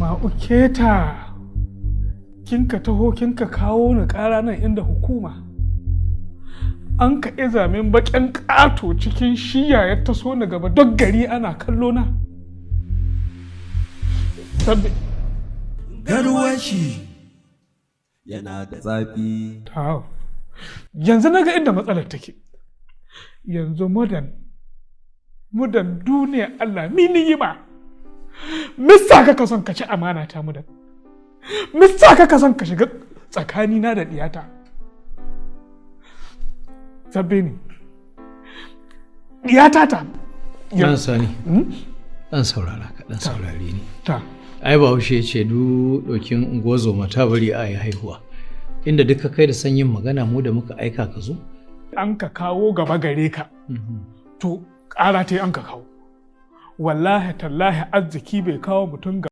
Asma'u keta, kinka taho kinka kawo ni ƙara nan inda hukuma. An ka iza min baƙin ƙato cikin shiya ya taso ni gaba duk gari ana kallo na. Sabbi. Garwashi yana da zafi. Tawo. Yanzu na ga inda matsalar take. Yanzu mudan duniya Allah mini yi ba. Mista ka son ka ci amana ta mudan. Mista ka son ka shiga tsakanina da diyata. Sabbe ne. Diyata ta. Dan Sani. Dan saurara ka dan saurare ni. Ta. Ai Bahaushe ce du dokin ungozoma ta bari a yi haihuwa. Inda duka kai da sanyin magana mu da muka aika ka zo. An ka kawo gaba gare ka. To ƙara ta an ka kawo. Wallahi tallahi arziki bai kawo mutum ga